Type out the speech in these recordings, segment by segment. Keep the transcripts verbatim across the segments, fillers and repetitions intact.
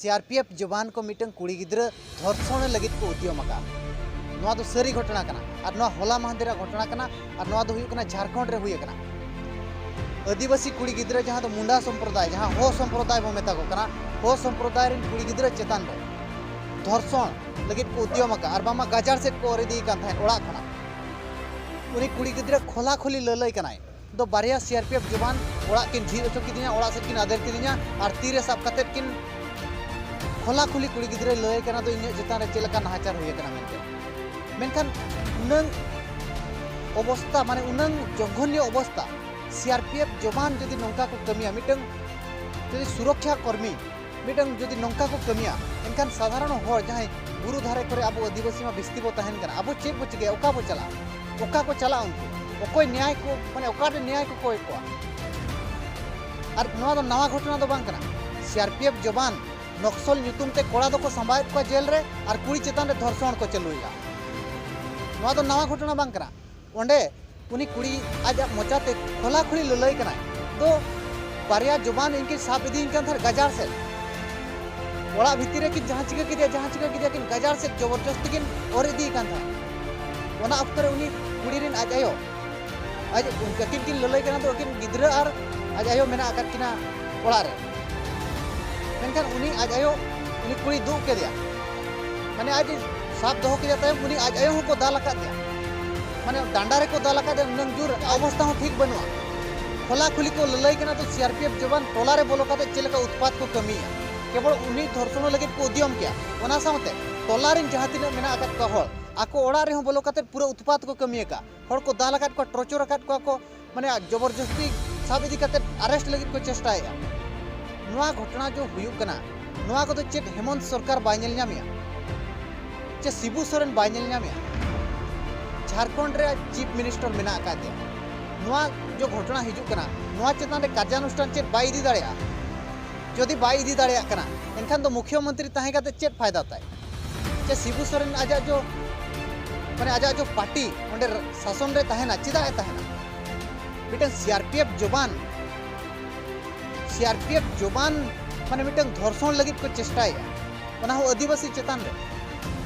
ᱥᱤ ᱟᱨ P F ᱡᱚᱣᱟᱱ ᱠᱚ ᱢᱤᱫᱴᱟᱝ ᱠᱩᱲᱤ ᱜᱤᱫᱽᱨᱟᱹ ᱫᱷᱚᱨᱥᱚᱱ ᱞᱟᱹᱜᱤᱫ ᱠᱚ ᱩᱫᱽᱭᱚᱢ ᱟᱠᱟᱫᱼᱟ᱾ ᱱᱚᱣᱟ ᱫᱚ ᱥᱟᱹᱨᱤ ᱜᱷᱚᱴᱚᱱᱟ ᱠᱟᱱᱟ ᱟᱨ ᱱᱚᱣᱟ ᱦᱚᱞᱟ ᱢᱟᱦᱫᱮᱨᱟᱜ ᱜᱷᱚᱴᱚᱱᱟ ᱠᱟᱱᱟ ᱟᱨ ᱱᱚᱣᱟ ᱫᱚ ᱦᱩᱭᱩᱜ ᱠᱟᱱᱟ ᱡᱷᱟᱲᱠᱷᱚᱸᱰ ᱨᱮ ᱦᱩᱭ ᱟᱠᱟᱱᱟ᱾ ᱟᱹᱫᱤᱵᱟᱹᱥᱤ ᱠᱩᱲᱤ ᱜᱤᱫᱽᱨᱟᱹ, ᱡᱟᱦᱟᱸ ᱫᱚ ᱢᱩᱱᱰᱟ ᱥᱚᱢᱯᱨᱚᱫᱟᱭ, ᱡᱟᱦᱟᱸ ᱦᱳ ᱥᱚᱢᱯᱨᱚᱫᱟᱭ ᱵᱚ ᱢᱮᱛᱟ ᱠᱚ ᱠᱟᱱᱟ, ᱦᱳ ᱥᱚᱢᱯᱨᱚᱫᱟᱭ ᱨᱮᱱ ᱠᱩᱲᱤ ᱜᱤᱫᱽᱨᱟᱹ ᱪᱮᱛᱟᱱ ᱨᱮ ᱫᱷᱚᱨᱥᱚᱱ ᱞᱟᱹᱜᱤᱫ ᱠᱚ ᱩᱫᱽᱭᱚᱢ ᱟᱠᱟᱫᱼᱟ ᱟᱨ ᱵᱟᱝᱢᱟ ᱜᱟᱡᱟᱲ ᱥᱮᱫ ᱠᱚ ᱚᱨ ᱤᱫᱤᱭᱮ ᱠᱟᱱ ᱛᱟᱦᱮᱸᱫ ᱚᱲᱟᱜ ᱠᱷᱚᱱᱟᱜ᱾ ᱩᱱᱤ ᱠᱩᱲᱤ ᱜᱤᱫᱽᱨᱟᱹ ᱠᱷᱚᱞᱟ ᱠᱷᱚᱞᱤ ᱞᱟᱹᱞᱟᱹᱭ ᱠᱟᱱᱟᱭ᱾ ᱫᱚ ᱵᱟᱨᱭᱟ ᱥᱤ ᱟᱨ ᱯᱤ ᱮᱯᱷ ᱡᱚᱣᱟᱱ ᱚᱲᱟᱜ ᱠᱤᱱ ᱡᱷᱤᱡ ᱦᱚᱪᱚ ᱠᱤᱫᱤᱧᱟ, ᱚᱲᱟᱜ ᱥᱮᱫ ᱠᱤᱱ ᱟᱫᱮᱨ ᱠᱤᱫᱤᱧᱟ ᱟᱨ ᱛᱤ ᱨᱮ ᱥᱟᱵ ᱠᱟᱛᱮᱫ ᱠᱤᱱ ᱠᱷᱚᱞᱟ ᱠᱷᱩᱞᱤ ᱠᱩᱲᱤ ᱜᱤᱫᱽᱨᱟᱹᱭ ᱞᱟᱹᱭ ᱠᱟᱱᱟ ᱫᱚ ᱤᱧᱟᱹᱜ ᱪᱮᱛᱟᱱ ᱨᱮ ᱪᱮᱫ ᱞᱮᱠᱟ ᱱᱟᱦᱟᱪᱟᱨ ᱦᱩᱭ ᱟᱠᱟᱱᱟ ᱢᱮᱱᱛᱮ᱾ ᱢᱮᱱᱠᱷᱟᱱ ᱩᱱᱟᱹᱝ ᱚᱵᱚᱥᱛᱟ, ᱢᱟᱱᱮ ᱩᱱᱟᱹᱝ ᱡᱚᱜᱷᱚᱱᱭᱚ ᱚᱵᱚᱥᱛᱟ, ᱥᱤ ᱟᱨ ᱯᱤ ᱮᱯᱷ ᱡᱚᱣᱟᱱ ᱡᱩᱫᱤ ᱱᱚᱝᱠᱟ ᱠᱚ ᱠᱟᱹᱢᱤᱭᱟ, ᱢᱤᱫᱴᱟᱝ ᱡᱩᱫᱤ ᱥᱩᱨᱚᱠᱷᱟ ᱠᱚᱨᱢᱤ ᱢᱤᱫᱴᱟᱝ ᱡᱩᱫᱤ ᱱᱚᱝᱠᱟ ᱠᱚ ᱠᱟᱹᱢᱤᱭᱟ, ᱮᱱᱠᱷᱟᱱ ᱥᱟᱫᱷᱟᱨᱚᱱ ᱦᱚᱲ ᱡᱟᱦᱟᱸᱭ ᱵᱩᱨᱩ ᱫᱷᱟᱨᱮ ᱠᱚᱨᱮ ᱟᱵᱚ ᱟᱹᱫᱤᱵᱟᱹᱥᱤ ᱢᱟ ᱵᱤᱥᱛᱤ ᱵᱚ ᱛᱟᱦᱮᱱ ᱠᱟᱱᱟ, ᱟᱵᱚ ᱪᱮᱫ ᱵᱚ ᱪᱤᱠᱟᱹᱭᱟ? ᱚᱠᱟ ᱵᱚ ᱪᱟᱞᱟᱜᱼᱟ? ᱚᱠᱟ ᱠᱚ ᱪᱟᱞᱟᱜᱼᱟ ᱩᱱᱠᱩ? ᱚᱠᱚᱭ ᱱᱮᱭᱟᱭ ᱠᱚ, ᱢᱟᱱᱮ ᱚᱠᱟᱨᱮ ᱱᱮᱭᱟᱭ ᱠᱚ ᱠᱚᱭ ᱠᱚᱣᱟ? ᱟᱨ ᱱᱚᱣᱟ ᱫᱚ ᱱᱟᱣᱟ ᱜᱷᱚᱴᱚᱱᱟ ᱫᱚ ᱵᱟᱝ ᱠᱟᱱᱟ᱾ ᱥᱤ ᱟᱨ ᱯᱤ ᱮᱯᱷ ᱡᱚᱣᱟᱱ ᱱᱚᱠᱥᱚᱞ ᱧᱩᱛᱩᱢ ᱛᱮ ᱠᱚᱲᱟ ᱫᱚᱠᱚ ᱥᱟᱢᱵᱟᱣᱮᱫ ᱠᱚᱣᱟ ᱡᱮᱞ ᱨᱮ ᱟᱨ ᱠᱩᱲᱤ ᱪᱮᱛᱟᱱ ᱨᱮ ᱫᱷᱚᱨᱥᱚᱱ ᱠᱚ ᱪᱟᱹᱞᱩᱭᱮᱫᱼᱟ᱾ ᱱᱚᱣᱟ ᱫᱚ ᱱᱟᱣᱟ ᱜᱷᱚᱴᱚᱱᱟ ᱵᱟᱝ ᱠᱟᱱᱟ᱾ ᱚᱸᱰᱮ ᱩᱱᱤ ᱠᱩᱲᱤ ᱟᱡᱟᱜ ᱢᱚᱪᱟᱛᱮ ᱠᱷᱚᱞᱟ ᱠᱷᱩᱞᱤ ᱞᱟᱹᱞᱟᱹᱭ ᱠᱟᱱᱟᱭ᱾ ᱫᱚ ᱵᱟᱨᱭᱟ ᱡᱚᱣᱟᱱ ᱤᱧ ᱠᱤᱱ ᱥᱟᱵ ᱤᱫᱤᱭᱤᱧ ᱠᱟᱱ ᱛᱟᱦᱮᱸᱫ ᱜᱟᱡᱟᱲ ᱥᱮᱫ᱾ ᱚᱲᱟᱜ ᱵᱷᱤᱛᱤᱨ ᱨᱮ ᱠᱤᱱ ᱡᱟᱦᱟᱸ ᱪᱤᱠᱟᱹ ᱠᱮᱫᱮᱭᱟ, ᱡᱟᱦᱟᱸ ᱪᱤᱠᱟᱹ ᱠᱮᱫᱮᱭᱟ ᱠᱤᱱ, ᱜᱟᱡᱟᱲ ᱥᱮᱫ ᱡᱚᱵᱚᱨᱡᱚᱥᱛᱤ ᱠᱤᱱ ᱚᱨ ᱤᱫᱤᱭᱮ ᱠᱟᱱ ᱛᱟᱦᱮᱸᱫ᱾ ᱚᱱᱟ ᱚᱠᱛᱚ ᱨᱮ ᱩᱱᱤ ᱠᱩᱲᱤ ᱨᱮᱱ ᱟᱡ ᱟᱭᱳ, ᱟᱡ ᱟᱹᱠᱤᱱ ᱠᱤᱱ ᱞᱟᱹᱞᱟᱹᱭ ᱠᱟᱱᱟ, ᱫᱚ ᱟᱹᱠᱤᱱ ᱜᱤᱫᱽᱨᱟᱹ ᱟᱨ ᱟᱡ ᱟᱭᱳ ᱢᱮᱱᱟᱜ ᱟᱠᱟᱫ ᱠᱤᱱᱟ ᱚᱲᱟᱜ ᱨᱮ᱾ ᱢᱮᱱᱠᱷᱟᱱ ᱩᱱᱤ ᱟᱡ ᱟᱭᱳ ᱩᱱᱤ ᱠᱩᱲᱤ ᱫᱩᱜ ᱠᱮᱫᱮᱭᱟ, ᱢᱟᱱᱮ ᱟᱡ ᱥᱟᱵ ᱫᱚᱦᱚ ᱠᱮᱫᱮᱭᱟ᱾ ᱛᱟᱭᱚᱢ ᱩᱱᱤ ᱟᱡ ᱟᱭᱳ ᱦᱚᱸᱠᱚ ᱫᱟᱞ ᱟᱠᱟᱫᱮᱭᱟ, ᱢᱟᱱᱮ ᱰᱟᱸᱰᱟ ᱨᱮᱠᱚ ᱫᱟᱞ ᱟᱠᱟᱫᱮᱭᱟ᱾ ᱩᱱᱟᱹᱝ ᱡᱳᱨ ᱚᱵᱚᱥᱛᱟ ᱦᱚᱸ ᱴᱷᱤᱠ ᱵᱟᱹᱱᱩᱜᱼᱟ᱾ ᱠᱷᱚᱞᱟ ᱠᱷᱩᱞᱤ ᱠᱚ ᱞᱟᱹᱞᱟᱹᱭ ᱠᱟᱱᱟ, ᱛᱚ ᱥᱤ ᱟᱨ ᱯᱤ ᱮᱯᱷ ᱡᱚᱣᱟᱱ ᱴᱚᱞᱟ ᱨᱮ ᱵᱚᱞᱚ ᱠᱟᱛᱮ ᱪᱮᱫ ᱞᱮᱠᱟ ᱩᱛᱯᱟᱛ ᱠᱚ ᱠᱟᱹᱢᱤᱭᱟ᱾ ᱠᱮᱵᱚᱞ ᱩᱱᱤ ᱫᱷᱚᱨᱥᱚᱱ ᱞᱟᱹᱜᱤᱫ ᱠᱚ ᱩᱫᱽᱭᱚᱢ ᱠᱮᱭᱟ᱾ ᱚᱱᱟ ᱥᱟᱶᱛᱮ ᱴᱚᱞᱟ ᱨᱮᱱ ᱡᱟᱦᱟᱸ ᱛᱤᱱᱟᱹᱜ ᱢᱮᱱᱟᱜ ᱟᱠᱟᱫ ᱠᱚᱣᱟ ᱦᱚᱲ, ᱟᱠᱚ ᱚᱲᱟᱜ ᱨᱮᱦᱚᱸ ᱵᱚᱞᱚ ᱠᱟᱛᱮ ᱯᱩᱨᱟᱹ ᱩᱛᱯᱟᱛ ᱠᱚ ᱠᱟᱹᱢᱤ ᱟᱠᱟᱫ᱾ ᱦᱚᱲ ᱠᱚ ᱫᱟᱞ ᱟᱠᱟᱫ ᱠᱚᱣᱟ, ᱴᱚᱨᱪᱚᱨ ᱟᱠᱟᱫ ᱠᱚᱣᱟ ᱠᱚ, ᱢᱟᱱᱮ ᱡᱚᱵᱚᱨᱡᱚᱥᱛᱤ ᱥᱟᱵ ᱤᱫᱤ ᱠᱟᱛᱮ ᱟᱨᱮᱥᱴ ᱞᱟᱹᱜᱤᱫ ᱠᱚ ᱪᱮᱥᱴᱟᱭᱮᱫᱼᱟ᱾ ᱱᱚᱣᱟ ᱜᱷᱚᱴᱚᱱᱟ ᱡᱚ ᱦᱩᱭᱩᱜ ᱠᱟᱱᱟ, ᱱᱚᱣᱟ ᱠᱚᱫᱚ ᱪᱮᱫ ᱦᱮᱢᱚᱱᱛ ᱥᱚᱨᱠᱟᱨ ᱵᱟᱭ ᱧᱮᱞ ᱧᱟᱢᱮᱜᱼᱟ? ᱪᱮ ᱥᱤᱵᱩ ᱥᱚᱨᱮᱱ ᱵᱟᱭ ᱧᱮᱞ ᱧᱟᱢᱮᱜᱼᱟ? ᱡᱷᱟᱲᱠᱷᱚᱸᱰ ᱨᱮ ᱪᱤᱯ ᱢᱤᱱᱤᱥᱴᱟᱨ ᱢᱮᱱᱟᱜ ᱟᱠᱟᱫᱮᱭᱟ᱾ ᱱᱚᱣᱟ ᱡᱚ ᱜᱷᱚᱴᱚᱱᱟ ᱦᱤᱡᱩᱜ ᱠᱟᱱᱟ, ᱱᱚᱣᱟ ᱪᱮᱛᱟᱱ ᱨᱮ ᱠᱟᱨᱡᱟᱱᱩᱥᱴᱷᱟᱱ ᱪᱮᱫ ᱵᱟᱭ ᱤᱫᱤ ᱫᱟᱲᱮᱭᱟᱜᱼᱟ? ᱡᱩᱫᱤ ᱵᱟᱭ ᱤᱫᱤ ᱫᱟᱲᱮᱭᱟᱜ ᱠᱟᱱᱟ, ᱮᱱᱠᱷᱟᱱ ᱫᱚ ᱢᱩᱠᱷᱭᱚᱢᱚᱱᱛᱨᱤ ᱛᱟᱦᱮᱸ ᱠᱟᱛᱮ ᱪᱮᱫ ᱯᱷᱟᱭᱫᱟ ᱛᱟᱭ? ᱪᱮ ᱥᱤᱵᱩ ᱥᱚᱨᱮᱱ ᱟᱡᱟᱜ ᱡᱚ, ᱢᱟᱱᱮ ᱟᱡᱟᱜ ᱡᱚ ᱯᱟᱨᱴᱤ ᱚᱸᱰᱮ ᱥᱟᱥᱚᱱ ᱨᱮ ᱛᱟᱦᱮᱱᱟ, ᱪᱮᱫᱟᱜ ᱮ ᱛᱟᱦᱮᱱᱟ? ᱢᱤᱫᱴᱟᱝ ᱥᱤ ᱟᱨ ᱯᱤ ᱮᱯᱷ ᱡᱚᱣᱟᱱ, ᱥᱤ ᱟᱨ ᱯᱤ ᱮᱯᱷ ᱡᱚᱣᱟᱱ ᱢᱟᱱᱮ ᱢᱤᱫᱴᱟᱝ ᱫᱷᱚᱨᱥᱚᱱ ᱞᱟᱹᱜᱤᱫ ᱠᱚ ᱪᱮᱥᱴᱟᱭᱮᱫᱼᱟ, ᱚᱱᱟ ᱦᱚᱸ ᱟᱹᱫᱤᱵᱟᱹᱥᱤ ᱪᱮᱛᱟᱱ ᱨᱮ᱾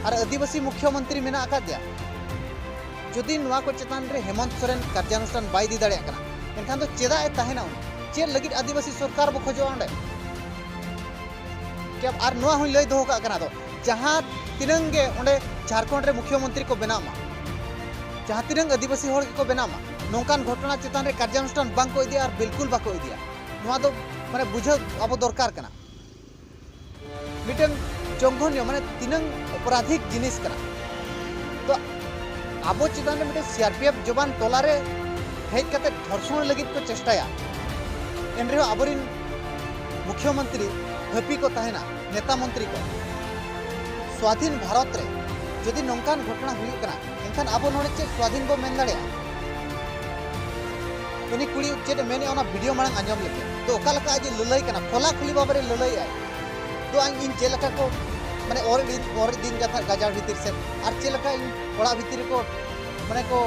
ᱟᱨ ᱟᱹᱫᱤᱵᱟᱹᱥᱤ ᱢᱩᱠᱷᱭᱚᱢᱚᱱᱛᱨᱤ ᱢᱮᱱᱟᱜ ᱟᱠᱟᱫᱮᱭᱟ, ᱡᱩᱫᱤ ᱱᱚᱣᱟ ᱠᱚ ᱪᱮᱛᱟᱱ ᱨᱮ ᱦᱮᱢᱚᱱᱛ ᱥᱚᱨᱮᱱ ᱠᱟᱨᱡᱟᱱᱩᱥᱴᱷᱟᱱ ᱵᱟᱭ ᱤᱫᱤ ᱫᱟᱲᱮᱭᱟᱜ ᱠᱟᱱᱟ, ᱮᱱᱠᱷᱟᱱ ᱫᱚ ᱪᱮᱫᱟᱜ ᱮ ᱛᱟᱦᱮᱱᱟ ᱩᱱᱤ? ᱪᱮᱫ ᱞᱟᱹᱜᱤᱫ ᱟᱹᱫᱤᱵᱟᱹᱥᱤ ᱥᱚᱨᱠᱟᱨ ᱵᱚ ᱠᱷᱚᱡᱚᱜᱼᱟ ᱚᱸᱰᱮ? ᱠᱮ-, ᱟᱨ ᱱᱚᱣᱟ ᱦᱚᱸᱧ ᱞᱟᱹᱭ ᱫᱚᱦᱚ ᱠᱟᱜ ᱠᱟᱱᱟ, ᱫᱚ ᱡᱟᱦᱟᱸ ᱛᱤᱱᱟᱹᱝ ᱜᱮ ᱚᱸᱰᱮ ᱡᱷᱟᱲᱠᱷᱚᱸᱰ ᱨᱮ ᱢᱩᱠᱷᱭᱚᱢᱚᱱᱛᱨᱤ ᱠᱚ ᱵᱮᱱᱟᱜ ᱢᱟ, ᱡᱟᱦᱟᱸ ᱛᱤᱱᱟᱹᱝ ᱟᱹᱫᱤᱵᱟᱹᱥᱤ ᱦᱚᱲ ᱜᱮᱠᱚ ᱵᱮᱱᱟᱜ ᱢᱟ, ᱱᱚᱝᱠᱟᱱ ᱜᱷᱚᱴᱚᱱᱟ ᱪᱮᱛᱟᱱ ᱨᱮ ᱠᱟᱨᱡᱟᱱᱩᱥᱴᱷᱟᱱ ᱵᱟᱝ ᱠᱚ ᱤᱫᱤᱭᱟ ᱟᱨ ᱵᱤᱞᱠᱩᱞ ᱵᱟᱠᱚ ᱤᱫᱤᱭᱟ᱾ ᱱᱚᱣᱟ ᱫᱚ ᱢᱟᱱᱮ ᱵᱩᱡᱷᱟᱹᱣ ᱟᱵᱚ ᱫᱚᱨᱠᱟᱨ ᱠᱟᱱᱟ᱾ ᱢᱤᱫᱴᱟᱝ ᱡᱚᱜᱷᱚᱱᱭᱚ, ᱢᱟᱱᱮ ᱛᱤᱱᱟᱹᱝ ᱚᱯᱨᱟᱫᱷᱤᱠ ᱡᱤᱱᱤᱥ ᱠᱟᱱᱟ᱾ ᱛᱚ ᱟᱵᱚ ᱪᱮᱛᱟᱱ ᱨᱮ ᱢᱤᱫᱴᱟᱝ ᱥᱤ ᱟᱨ ᱯᱤ ᱮᱯᱷ ᱡᱚᱵᱟᱱ ᱴᱚᱞᱟ ᱨᱮ ᱦᱮᱡ ᱠᱟᱛᱮ ᱫᱷᱚᱨᱥᱚᱱ ᱞᱟᱹᱜᱤᱫ ᱠᱚ ᱪᱮᱥᱴᱟᱭᱟ, ᱮᱱ ᱨᱮᱦᱚᱸ ᱟᱵᱚᱨᱮᱱ ᱢᱩᱠᱷᱭᱚᱢᱚᱱᱛᱨᱤ ᱦᱟᱹᱯᱤ ᱠᱚ ᱛᱟᱦᱮᱱᱟ, ᱱᱮᱛᱟ ᱢᱚᱱᱛᱨᱤ ᱠᱚ᱾ ᱥᱣᱟᱫᱷᱤᱱ ᱵᱷᱟᱨᱚᱛ ᱨᱮ ᱡᱩᱫᱤ ᱱᱚᱝᱠᱟᱱ ᱜᱷᱚᱴᱚᱱᱟ ᱦᱩᱭᱩᱜ ᱠᱟᱱᱟ, ᱮᱱᱠᱷᱟᱱ ᱟᱵᱚ ᱱᱚᱰᱮ ᱪᱮᱫ ᱥᱣᱟᱫᱷᱤᱱ ᱵᱚ ᱢᱮᱱ ᱫᱟᱲᱮᱭᱟᱜᱼᱟ? ᱩᱱᱤ ᱠᱩᱲᱤ ᱪᱮᱫ ᱮ ᱢᱮᱱᱮᱫᱼᱟ, ᱚᱱᱟ ᱵᱷᱤᱰᱤᱭᱳ ᱢᱟᱲᱟᱝ ᱟᱸᱡᱚᱢ ᱞᱮᱯᱮ᱾ ᱛᱚ ᱚᱠᱟ ᱞᱮᱠᱟ ᱟᱡ ᱮ ᱞᱟᱹᱞᱟᱹᱭ ᱠᱟᱱᱟ, ᱠᱷᱚᱞᱟ ᱠᱷᱩᱞᱤ ᱵᱷᱟᱵᱮ ᱨᱮ ᱞᱟᱹᱞᱟᱹᱭᱮᱫᱼᱟᱭ᱾ ᱛᱚ ᱤᱧ, ᱤᱧ ᱪᱮᱫ ᱞᱮᱠᱟ ᱠᱚ ᱢᱟᱱᱮ ᱚᱨ ᱤᱫᱤ, ᱚᱨ ᱤᱫᱤᱧ ᱠᱟᱱ ᱛᱟᱦᱮᱸᱫ ᱜᱟᱡᱟᱲ ᱵᱷᱤᱛᱤᱨ ᱥᱮᱫ, ᱟᱨ ᱪᱮᱫ ᱞᱮᱠᱟ ᱤᱧ ᱚᱲᱟᱜ ᱵᱷᱤᱛᱤᱨ ᱨᱮᱠᱚ ᱢᱟᱱᱮ ᱠᱚ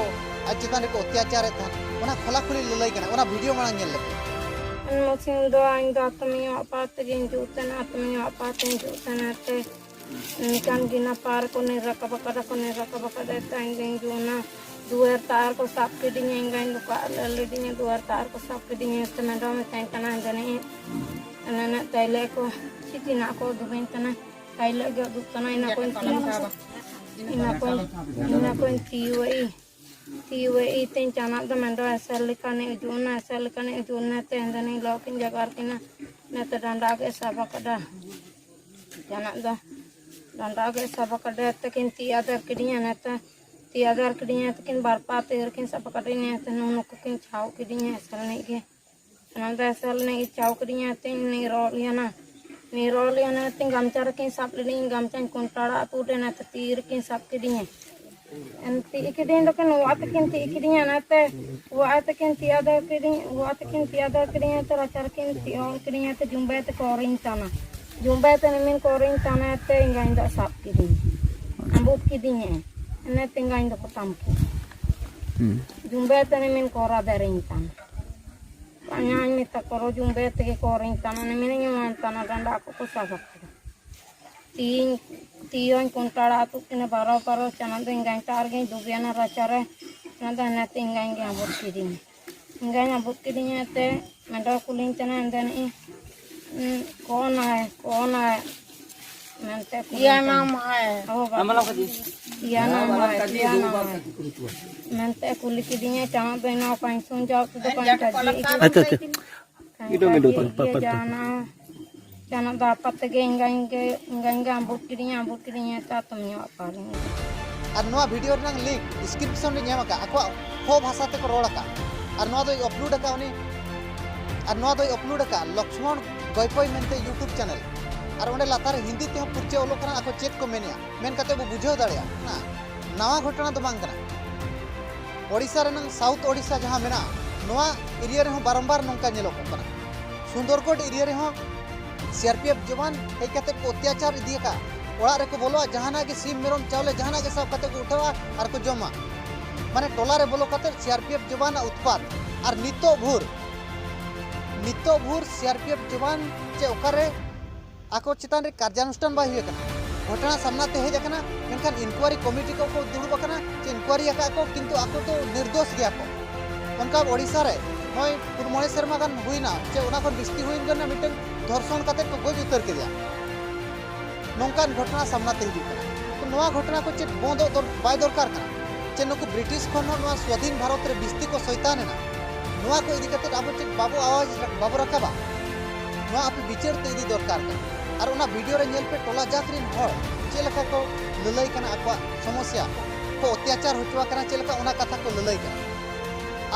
ᱟᱡ ᱪᱮᱛᱟᱱ ᱨᱮᱠᱚ ᱚᱛᱛᱟᱪᱟᱨᱮᱫ ᱛᱟᱦᱮᱸᱫ, ᱚᱱᱟ ᱠᱷᱚᱞᱟ ᱠᱷᱩᱞᱤ ᱞᱟᱹᱞᱟᱹᱭ ᱠᱟᱱᱟ᱾ ᱚᱱᱟ ᱵᱷᱤᱰᱤᱭᱳ ᱢᱟᱲᱟᱝ ᱧᱮᱞ ᱞᱮᱯᱮ᱾ ᱢᱩᱥᱤᱱ ᱫᱚ ᱤᱧ ᱫᱚ ᱟᱛᱚᱢᱤᱧ ᱚᱲᱟᱜ ᱯᱟᱲᱟ ᱛᱮᱜᱮᱧ ᱦᱤᱡᱩᱜ ᱛᱟᱦᱮᱱᱟ, ᱟᱛᱚᱢᱤᱧ ᱚᱲᱟᱜ ᱯᱟᱲᱟ ᱛᱮᱧ ᱦᱤᱡᱩᱜ ᱛᱟᱦᱮᱱᱟ ᱛᱮ ᱱᱤᱠᱟᱱ ᱜᱤᱱᱟ ᱯᱟᱨ ᱠᱚ ᱱᱤᱨ ᱨᱟᱠᱟᱵ ᱟᱠᱟᱫᱟ ᱠᱚ, ᱱᱤᱨ ᱨᱟᱠᱟᱵ ᱟᱠᱟᱫᱟ ᱛᱮ ᱤᱧ ᱫᱚᱧ ᱦᱤᱡᱩᱜ ᱚᱱᱟ ᱫᱩᱣᱟᱹᱨ ᱛᱟᱨ ᱠᱚ ᱥᱟᱵ ᱠᱤᱫᱤᱧᱟ, ᱤᱧ ᱫᱚᱧ ᱫᱚᱠᱟᱜ ᱞᱮ ᱞᱤᱫᱤᱧᱟ, ᱫᱩᱣᱟᱹᱨ ᱛᱟᱨ ᱠᱚ ᱥᱟᱵ ᱠᱤᱫᱤᱧᱟ ᱛᱮ ᱢᱮᱰᱚᱢ ᱢᱮᱛᱟᱧ ᱠᱟᱱᱟ ᱡᱟᱹᱱᱤᱡ ᱮᱱᱮ ᱛᱟᱭᱞᱮ ᱠᱚ ᱪᱤᱪᱤᱱᱟᱜ ᱠᱚ ᱩᱫᱩᱜᱟᱹᱧ ᱠᱟᱱᱟ, ᱛᱟᱭᱞᱮ ᱜᱮ ᱩᱫᱩᱜ ᱠᱟᱱᱟ, ᱤᱱᱟ ᱠᱚᱧ ᱤᱱᱟ ᱠᱚᱧ ᱤᱱᱟ ᱠᱚᱧ ᱛᱤᱭᱩᱣᱟᱹ ᱤ ᱛᱤᱭᱩᱣᱟᱹ ᱤ ᱛᱮᱧ ᱪᱟᱱᱟᱜ ᱫᱚ ᱢᱮᱱᱫᱚ ᱮᱥᱮᱨ ᱞᱮᱠᱟᱱᱮ ᱩᱫᱩᱜ ᱮᱱᱟ, ᱮᱥᱮᱨ ᱞᱮᱠᱟᱱᱮ ᱩᱫᱩᱜ ᱮᱱᱟ ᱛᱮ ᱮᱱᱫᱚ ᱱᱤ ᱞᱚ ᱠᱤᱱ ᱡᱟᱜᱟᱨ ᱠᱤᱱᱟ ᱱᱮᱛᱮ ᱰᱟᱸᱰᱟ ᱜᱮ ᱥᱟᱵ ᱟᱠᱟᱫᱟ᱾ ᱡᱟᱦᱟᱱᱟᱜ ᱫᱚ ᱰᱟᱸᱰᱟ ᱜᱮ ᱥᱟᱵ ᱟᱠᱟᱫᱟ, ᱛᱮᱠᱤᱱ ᱛᱤ ᱟᱫᱮᱨ ᱠᱤᱫᱤᱧᱟ, ᱱᱮᱛᱮ ᱛᱤ ᱟᱫᱮᱨ ᱠᱤᱫᱤᱧᱟ, ᱛᱮᱠᱤᱱ ᱵᱟᱨ ᱯᱟ ᱛᱤ ᱨᱮᱠᱤᱱ ᱥᱟᱵ ᱟᱠᱟᱫᱤᱧᱟ, ᱱᱮᱛᱮ ᱱᱩᱱᱩ ᱠᱚᱠᱤᱱ ᱪᱷᱟᱣ ᱠᱤᱫᱤᱧᱟ ᱮᱥᱮᱞ ᱮᱱᱮᱡ ᱜᱮ᱾ ᱚᱱᱟ ᱫᱚ ᱮᱥᱮᱞ ᱮᱱᱮᱡ ᱜᱮ ᱪᱷᱟᱣ ᱠᱤᱫᱤᱧᱟ, ᱛᱮᱧ ᱩᱱᱤ ᱨᱚᱞ ᱤᱭᱟᱹᱱᱟ, ᱩᱱᱤ ᱨᱚᱞ ᱤᱭᱟᱹᱱᱟ, ᱛᱮᱧ ᱜᱟᱢᱪᱷᱟ ᱨᱮᱠᱤᱱ ᱥᱟᱵ ᱞᱤᱫᱤᱧ, ᱜᱟᱢᱪᱷᱟᱧ ᱠᱚᱱᱴᱟᱲᱟᱜ ᱛᱩᱫ ᱮᱱᱟ, ᱛᱮ ᱛᱤ ᱨᱮᱠᱤᱱ ᱥᱟᱵ ᱠᱤᱫᱤᱧᱟ᱾ ᱮᱱ ᱛᱤ ᱠᱤᱫᱤᱧ ᱫᱚᱠᱤᱱ ᱚᱲᱟᱜ ᱛᱮᱠᱤᱱ ᱛᱤ ᱠᱤᱫᱤᱧᱟ, ᱚᱱᱟᱛᱮ ᱚᱲᱟᱜ ᱛᱮᱠᱤᱱ ᱛᱤ ᱟᱫᱮᱨ ᱠᱤᱫᱤᱧ, ᱚᱲᱟᱜ ᱛᱮᱠᱤᱱ ᱛᱤ ᱟᱫᱮᱨ ᱠᱤᱫᱤᱧᱟ, ᱛᱮ ᱨᱟᱪᱟ ᱨᱮᱠᱤᱱ ᱛᱤ ᱚᱨ ᱠᱤᱫᱤᱧᱟ, ᱛᱮ ᱡᱩᱢᱵᱟᱭ ᱛᱮᱠᱚ ᱚᱨᱤᱧ ᱛᱟᱱᱟ᱾ ᱡᱩᱢᱵᱟᱭ ᱛᱮ ᱱᱤᱢᱤᱱ ᱠᱚ ᱚᱨᱤᱧ ᱛᱟᱱᱟ, ᱛᱮ ᱮᱸᱜᱟᱧ ᱫᱚ ᱥᱟᱵ ᱠᱤᱫᱤᱧ, ᱟᱹᱵᱩᱫ ᱠᱤᱫᱤᱧᱟᱭ, ᱮᱱᱮ ᱛᱮᱸᱜᱟᱧ ᱫᱚ ᱯᱚᱛᱟᱢ ᱠᱤᱫᱤᱧ᱾ ᱦᱩᱸ᱾ ᱡᱩᱢᱵᱟᱭ ᱛᱮ ᱱᱤᱢᱤᱱ ᱠᱚ ᱚᱨ ᱟᱫᱮᱨᱤᱧ ᱛᱟᱱᱟ᱾ ᱤᱧᱟᱹᱧ ᱢᱮᱛᱟ ᱠᱚ ᱨᱚᱡᱩ ᱵᱮ ᱛᱮᱜᱮ ᱠᱚ ᱦᱚᱨᱤᱧ ᱛᱟᱱᱟ ᱢᱤᱱᱟᱹᱧᱟ ᱢᱟᱱ ᱛᱟᱱᱟ ᱰᱟᱸᱰᱟ ᱠᱚᱠᱚ ᱥᱟᱵ ᱟᱠᱟᱫᱟ᱾ ᱛᱤᱧ ᱛᱤᱭᱚᱧ ᱠᱩᱱᱴᱟᱲᱟ ᱟᱹᱛᱩ ᱠᱤᱱᱟ ᱵᱟᱨᱚ ᱵᱟᱨᱚ ᱪᱟᱱᱟ ᱫᱚᱧ ᱜᱟᱧᱴᱟ ᱟᱨᱜᱤᱧ ᱫᱩᱵᱤᱭᱟᱱᱟ ᱨᱟᱪᱟᱨᱮ᱾ ᱚᱱᱟ ᱫᱚ ᱦᱟᱱᱮ ᱛᱤᱧ ᱜᱟᱧ ᱜᱮ ᱟᱵᱚᱫ ᱠᱤᱫᱤᱧᱟ᱾ ᱜᱟᱧ ᱟᱵᱚᱫ ᱠᱤᱫᱤᱧᱟ ᱛᱮ ᱢᱮᱰᱚ ᱠᱩᱞᱤᱧ ᱛᱟᱦᱮᱱᱟ ᱮᱱᱛᱮ ᱱᱤᱡ ᱠᱚᱱᱟᱭ ᱠᱚᱱᱟᱭ ᱢᱮᱱᱛᱮ ᱠᱩᱞᱤᱧ ᱤᱭᱟᱱᱟ ᱛᱟᱦᱮᱱᱟ᱾ ᱢᱟᱭ᱾ ᱦᱳ ᱵᱟᱵᱟ᱾ ᱤᱭᱟᱱᱟ ᱢᱟᱭ, ᱤᱭᱟᱱᱟ ᱢᱟᱭ᱾ ᱢᱮᱱᱛᱮ ᱠᱩᱞᱤ ᱠᱤᱫᱤᱧᱟᱭ ᱪᱟᱢᱟ ᱵᱮᱱᱟᱣ ᱠᱟᱧ ᱥᱩᱱ ᱡᱟᱣ ᱛᱮᱫᱚ ᱠᱟᱧ ᱠᱟᱡᱮ ᱤᱫᱤ ᱟᱪᱪᱷᱟ, ᱟᱪᱪᱷᱟ᱾ ᱠᱟᱧ ᱤᱰᱚᱢ, ᱤᱰᱚᱢ, ᱠᱟᱡᱮ ᱯᱟᱨ, ᱯᱟᱨ, ᱤᱭᱟᱹ ᱯᱟᱨ, ᱯᱟᱨ᱾ ᱡᱟᱱᱟ ᱡᱟᱱᱟ ᱫᱚ ᱟᱯᱟ ᱛᱮᱜᱮ ᱤᱧ ᱜᱟᱧ ᱜᱮ ᱤᱧ ᱜᱟᱧ ᱜᱮ ᱟᱢᱵᱩᱫ ᱠᱤᱫᱤᱧᱟ ᱟᱢᱵᱩᱫ ᱠᱤᱫᱤᱧᱟ ᱛᱟ ᱛᱩᱢ ᱧᱚᱜ ᱟᱯᱟᱨᱤᱧ᱾ ᱟᱨ ᱱᱚᱣᱟ ᱵᱷᱤᱰᱤᱭᱳ ᱨᱮᱱᱟᱜ ᱞᱤᱝᱠ ᱰᱤᱥᱠᱨᱤᱯᱥᱚᱱ ᱨᱮ ᱧᱟᱢ ᱟᱠᱟᱫ ᱟᱠᱚᱣᱟᱜ ᱦᱚ ᱵᱷᱟᱥᱟ ᱛᱮᱠᱚ ᱨᱚᱲ ᱟᱠᱟᱫ᱾ ᱟᱨ ᱱᱚᱣᱟ ᱫᱚᱭ ᱟᱯᱞᱳᱰ ᱟᱠᱟᱫ ᱩᱱᱤ ᱟᱨ ᱱᱚᱣᱟ ᱫᱚᱭ ᱟᱯᱞᱳᱰ ᱟᱠᱟᱫ ᱞᱚᱠᱥᱢᱚᱬ ᱜᱚᱭᱯᱚᱭ ᱢᱮᱱᱛᱮ ᱭᱩᱴᱩᱵᱽ ᱪᱮᱱᱮᱞ᱾ ᱟᱨ ᱚᱸᱰᱮ ᱞᱟᱛᱟᱨ ᱨᱮ ᱦᱤᱱᱫᱤ ᱛᱮᱦᱚᱸ ᱯᱩᱨᱪᱟᱹ ᱚᱞᱚᱜ ᱠᱟᱱᱟ ᱟᱠᱚ ᱪᱮᱫ ᱠᱚ ᱢᱮᱱᱮᱜᱼᱟ ᱢᱮᱱ ᱠᱟᱛᱮ ᱵᱚ ᱵᱩᱡᱷᱟᱹᱣ ᱫᱟᱲᱮᱭᱟᱜᱼᱟ᱾ ᱱᱟᱣᱟ ᱜᱷᱚᱴᱚᱱᱟ ᱫᱚ ᱵᱟᱝ ᱠᱟᱱᱟ᱾ ᱳᱰᱤᱥᱟ ᱨᱮᱱᱟᱝ ᱥᱟᱣᱩᱛᱷ ᱳᱰᱤᱥᱟ ᱡᱟᱦᱟᱸ ᱢᱮᱱᱟᱜᱼᱟ ᱱᱚᱣᱟ ᱮᱨᱤᱭᱟ ᱨᱮᱦᱚᱸ ᱵᱟᱨᱚᱢᱵᱟᱨ ᱱᱚᱝᱠᱟ ᱧᱮᱞᱚᱜᱚᱜ ᱠᱟᱱᱟ᱾ ᱥᱩᱱᱫᱚᱨᱜᱚᱰ ᱮᱨᱤᱭᱟ ᱨᱮᱦᱚᱸ ᱥᱤ ᱟᱨ ᱯᱤ ᱮᱯᱷ ᱡᱚᱣᱟᱱ ᱦᱮᱡ ᱠᱟᱛᱮ ᱠᱚ ᱚᱛᱛᱟᱪᱟᱨ ᱤᱫᱤᱭᱟᱠᱟᱫ᱾ ᱚᱲᱟᱜ ᱨᱮᱠᱚ ᱵᱚᱞᱚᱜᱼᱟ, ᱡᱟᱦᱟᱱᱟᱜ ᱜᱮ ᱥᱤᱢ ᱢᱮᱨᱚᱢ ᱪᱟᱣᱞᱮ ᱡᱟᱦᱟᱱᱟᱜ ᱜᱮ ᱥᱟᱵ ᱠᱟᱛᱮ ᱠᱚ ᱩᱴᱷᱟᱹᱣᱟ ᱟᱨ ᱠᱚ ᱡᱚᱢᱟ᱾ ᱢᱟᱱᱮ ᱴᱚᱞᱟ ᱨᱮ ᱵᱚᱞᱚ ᱠᱟᱛᱮ ᱥᱤ ᱟᱨ ᱯᱤ ᱮᱯᱷ ᱡᱚᱣᱟᱱᱟᱜ ᱩᱛᱯᱟᱛ᱾ ᱟᱨ ᱱᱤᱛᱚᱜ ᱵᱷᱳᱨ ᱱᱤᱛᱚᱜ ᱵᱷᱳᱨ ᱥᱤ ᱟᱨ ᱯᱤ ᱮᱯᱷ ᱡᱚᱣᱟᱱ ᱪᱮ ᱚᱠᱟᱨᱮ ᱟᱠᱚ ᱪᱮᱛᱟᱱ ᱨᱮ ᱠᱟᱨᱡᱟᱱᱩᱥᱴᱷᱟᱱ ᱵᱟᱭ ᱦᱩᱭ ᱟᱠᱟᱱᱟ᱾ ᱜᱷᱚᱴᱚᱱᱟ ᱥᱟᱢᱱᱟ ᱛᱮ ᱦᱮᱡ ᱟᱠᱟᱱᱟ, ᱢᱮᱱᱠᱷᱟᱱ ᱤᱱᱠᱩᱣᱟᱨᱤ ᱠᱚᱢᱤᱴᱤ ᱠᱚ ᱠᱚ ᱫᱩᱲᱩᱵ ᱟᱠᱟᱱᱟ ᱪᱮ ᱤᱱᱠᱩᱣᱟᱨᱤ ᱟᱠᱟᱫ ᱠᱚ, ᱠᱤᱱᱛᱩ ᱟᱠᱚ ᱫᱚ ᱱᱤᱨᱫᱳᱥ ᱜᱮᱭᱟ ᱠᱚ᱾ ᱚᱱᱠᱟ ᱳᱰᱤᱥᱟ ᱨᱮ ᱱᱚᱜᱼᱚᱭ ᱯᱩᱱ ᱢᱚᱬᱮ ᱥᱮᱨᱢᱟ ᱜᱟᱱ ᱦᱩᱭᱱᱟ ᱪᱮ ᱚᱱᱟ ᱠᱷᱚᱱ ᱵᱤᱥᱛᱤ ᱦᱩᱭᱮᱱ ᱜᱮᱭᱟ, ᱢᱤᱫᱴᱮᱱ ᱫᱷᱚᱨᱥᱚᱱ ᱠᱟᱛᱮ ᱠᱚ ᱜᱚᱡ ᱩᱛᱟᱹᱨ ᱠᱮᱫᱮᱭᱟ᱾ ᱱᱚᱝᱠᱟᱱ ᱜᱷᱚᱴᱚᱱᱟ ᱥᱟᱢᱱᱟ ᱛᱮ ᱦᱤᱡᱩᱜ ᱠᱟᱱᱟ᱾ ᱛᱚ ᱱᱚᱣᱟ ᱜᱷᱚᱴᱚᱱᱟ ᱠᱚ ᱪᱮᱫ ᱵᱚᱱᱫᱚᱜ ᱫᱚᱨ-, ᱵᱟᱭ ᱫᱚᱨᱠᱟᱨ ᱠᱟᱱᱟ? ᱪᱮ ᱱᱩᱠᱩ ᱵᱨᱤᱴᱤᱥ ᱠᱷᱚᱱ ᱦᱚᱸ ᱱᱚᱣᱟ ᱥᱣᱟᱫᱷᱤᱱ ᱵᱷᱟᱨᱚᱛ ᱨᱮ ᱵᱤᱥᱛᱤ ᱠᱚ ᱥᱚᱭᱛᱟᱱ ᱮᱱᱟ? ᱱᱚᱣᱟ ᱠᱚ ᱤᱫᱤ ᱠᱟᱛᱮ ᱟᱵᱚ ᱪᱮᱫ ᱵᱟᱵᱚ ᱟᱣᱟᱡᱽ ᱨᱟ-, ᱵᱟᱵᱚ ᱨᱟᱠᱟᱵᱟ? ᱱᱚᱣᱟ ᱟᱯᱮ ᱵᱤᱪᱟᱹᱨ ᱛᱮ ᱤᱫᱤ ᱫᱚᱨᱠᱟᱨ ᱠᱟᱱᱟ᱾ ᱟᱨ ᱚᱱᱟ ᱵᱷᱤᱰᱤᱭᱳ ᱨᱮ ᱧᱮᱞ ᱯᱮ, ᱴᱚᱞᱟ ᱡᱟᱠ ᱨᱮᱱ ᱦᱚᱲ ᱪᱮᱫ ᱞᱮᱠᱟ ᱠᱚ ᱞᱟᱹᱞᱟᱹᱭ ᱠᱟᱱᱟ, ᱟᱠᱚᱣᱟᱜ ᱥᱚᱢᱚᱥᱭᱟ ᱠᱚ ᱚᱛᱛᱟᱪᱟᱨ ᱦᱚᱪᱚ ᱟᱠᱟᱱᱟ, ᱪᱮᱫ ᱞᱮᱠᱟ ᱚᱱᱟ ᱠᱟᱛᱷᱟ ᱠᱚ ᱞᱟᱹᱞᱟᱹᱭ ᱠᱟᱱᱟ᱾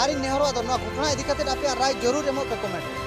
ᱟᱨᱤᱧ ᱱᱮᱦᱚᱨᱚᱜᱼᱟ ᱫᱚ ᱱᱚᱣᱟ ᱜᱷᱚᱴᱚᱱᱟ ᱤᱫᱤ ᱠᱟᱛᱮ ᱟᱯᱮᱭᱟᱜ ᱨᱟᱭ ᱡᱚᱨᱩᱨ ᱮᱢᱚᱜ ᱯᱮ ᱠᱚᱢᱮᱱᱴ ᱨᱮ᱾